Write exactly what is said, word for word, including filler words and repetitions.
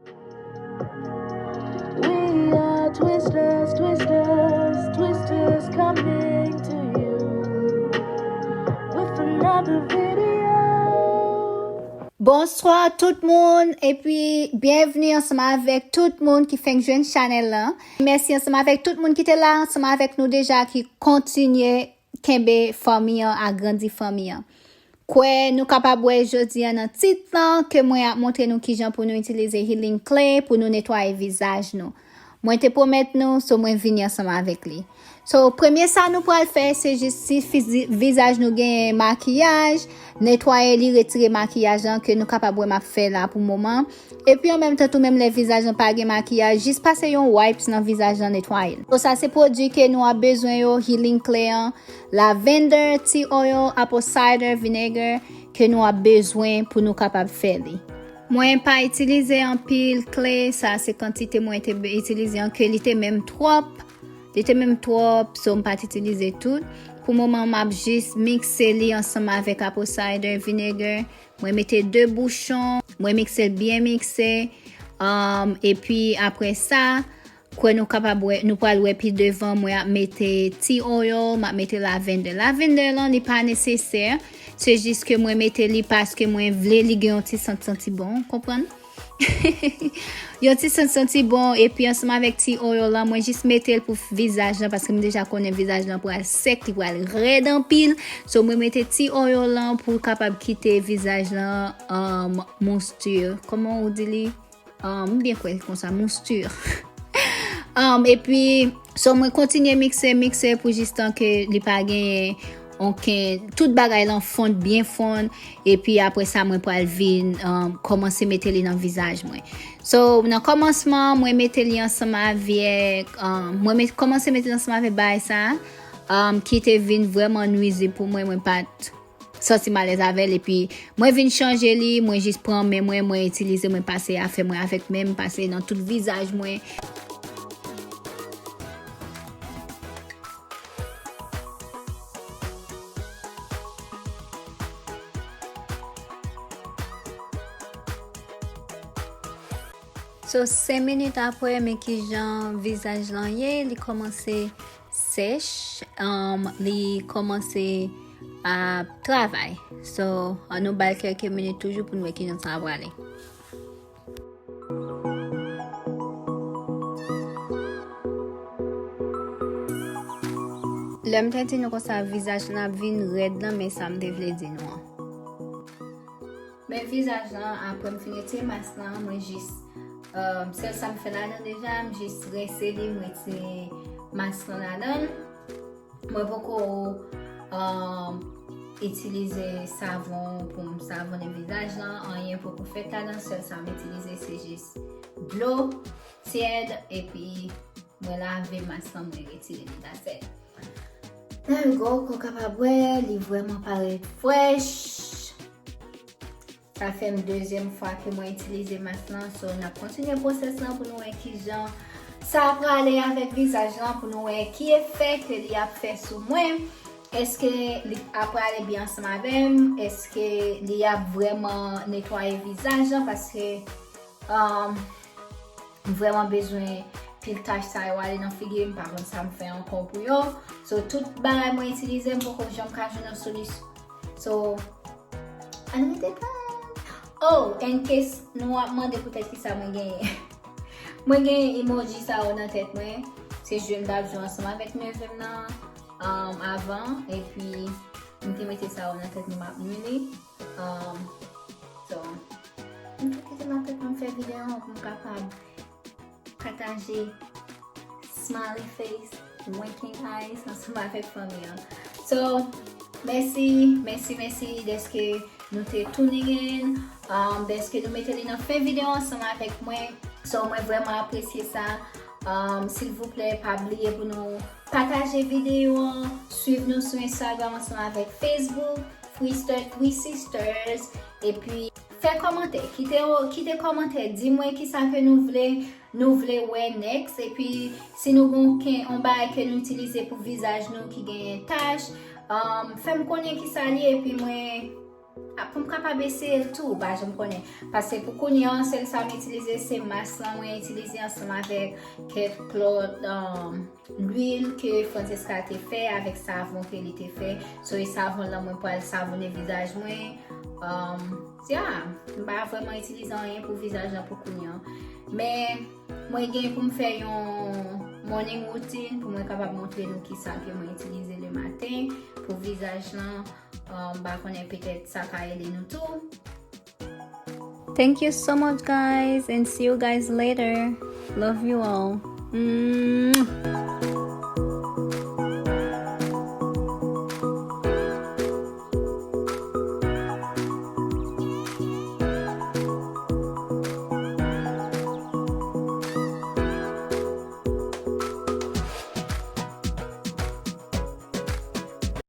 We are Twisters, Twisters, Twisters coming to you with another video. Bonswa tout moun, epi byenvni ansanm avèk tout moun ki fenk jwenn chanèl lan. Mèsi ansanm avèk tout moun ki te la ansanm avèk nou deja, ki kontinye kenbe fanmi an, agrandi fanmi an. Kwè nou kapab wè jodi a nan tit lan ke mwen ap montre nou kijan pou nou itilize healing clay pou nou netwaye vizaj nou. Mwen te pwomèt nou, so mwen vini ansanm avèk li. So, premye sa nou pral fè, se jis si fizi- vizaj nou gen makiyaj, netwaye li, retire makiyaj lan ke nou kapab wè m ap fè la pou moman. Epi an menm tan tou, menm lè vizaj lan pa gen makiyaj, jis pase yon wipes nan vizaj lan, netwaye l. So, sa se pwodui ke nou ap bezwen yo, healing clay an, lavender, tea oil, apple cider vinegar ke nou ap bezwen pou nou kapab fè li. Mwen pa itilize anpil clay, sa se kantite mwen te be- itilize an, ke li te menm twòp. Li te menm twòp, so m pa t itilize tout. Pou moman, m ap jis mikse li ansanm avèk apple cider vinegar. Mwen mete de bouchon, mwen mikse l byen mikse. Um, epi apre sa, kwè nou kapab wè, nou pral wè pi devan, mwen ap mete tea oil, m ap mete lavender. Lavender lan, li pa nesesè, se jis ke mwen mete li paske mwen vle li gen yon ti sant santi bon, konprann? Yon ti sant santi bon, epi ansanm avèk tea oil lan, mwen jis mete l pou vizaj lan, paske m deja konnen vizaj lan pral sèk, li pral rèd anpil. So, mwen mete tea oil lan pou kapab kite vizaj lan, um, moisture. Kòman ou di li? Um, m byen kwè konsa, moisture. Um, epi, so mwen kontinye mikse, mikse pou jistan ke li pa genyen okenn, tout bagay lan fonn, byen fonn, epi apre sa mwen pral vin, um, kòmanse mete li nan vizaj mwen. So, nan kòmansman, mwen mete li ansanm avèk, um, mwen met, kòmanse mete li ansanm avèk bagay sa, um, ki te vin vrèman nwizib pou mwen, mwen pa t santi m alèz avè l, epi mwen vin chanje li, mwen jis pran men mwen, mwen itilize, mwen pase afè mwen avèk men m, pase nan tout vizaj mwen. So, senk minit apre, men kijan vizaj lan ye, li kòmanse sèch, um, li kòmanse ap travay. So, ann nou ba l kèlke minit toujou pou n wè kijan sa ap prale. Lè m te di nou konsa, vizaj lan ap vin rèd lan, men sa m te vle di nou an. Men vizaj lan, apre m fin retire mask lan, mwen jis, um, sèl sa m fè ladan deja, m jis rense li, m retire mask lan ladan l. Mwen poko, um, itilize savon pou m savonnen vizaj lan, anyen poko fèt ladan, sèl sa m itilize se jis dlo tyèd, epi mwen lave mask lan, mwen retire li, that's it. There you go, kòm w kapab wè, li vrèman parèt fresh. Sa fè m dezyèm fwa ke mwen itilize mask lan, so n ap kontinye pwosès lan pou nou wè kijan sa prale avèk vizaj lan, pou nou wè ki efè ke li ap fè sou mwen. Èske li ap prale byen ansanm avè m? Èske li ap vrèman netwaye vizaj lan? Paske, um, m vrèman bezwen pil tach sa yo ale nan figi m, m pa konn sa m fè ankò pou yo. So, tout bagay mwen itilize, m poko janm ka jwenn yon solisyon. So, ann rete tann. Oh, in case nou ap mande poutèt kisa mwen genyen. Mwen genyen emoji sa yo nan tèt mwen. Se jwe m t ap jwe ansanm avèk neve m nan, um, avan. Epi, m te mete sa yo nan tèt mwen, m ap li li. Um, so, m te kite nan tèt mwen fè videyo an pou m kapab pataje smiley face, winking eyes ansanm avèk fanmi an. So, mèsi, mèsi, mèsi dèske nou te tuning in, um, dèske nou mete li nan fen videyo ansanm avèk mwen. So, mwen vrèman apresye sa. Um, silvouplè, pa bliye pou nou pataje videyo an, swiv nou sou Instagram ansanm avèk Facebook, Twister Three Sisters, epi fè kòmantè, kite, kite kòmantè, di mwen kisa ke nou vle, nou vle wè next, epi si nou gen yon bagay ke nou itilize pou vizaj nou ki genyen tach, um, fè m konnen kisa li, epi mwen, Pou m kapab eseye l tou, m pa janm konnen. Paske pou kounye an, sèl sa m itilize, se mask lan mwen itilize ansanm avèk kèk lòt um, lwil ke Francesca te fè avèk savon ke li te fè. So, e savon lan mwen pral savone vizaj mwen. Um, yeah, m pa vrèman itilize anyen pou vizaj lan pou kounye an. Men, mwen gen pou m fè yon morning routine pou mwen kapab montre nou kisa ke mwen itilize le maten pou vizaj lan. Um, m pa konnen, petèt sa ka ede nou tou. Thank you so much, guys, and see you guys later. Love you all. Mwah.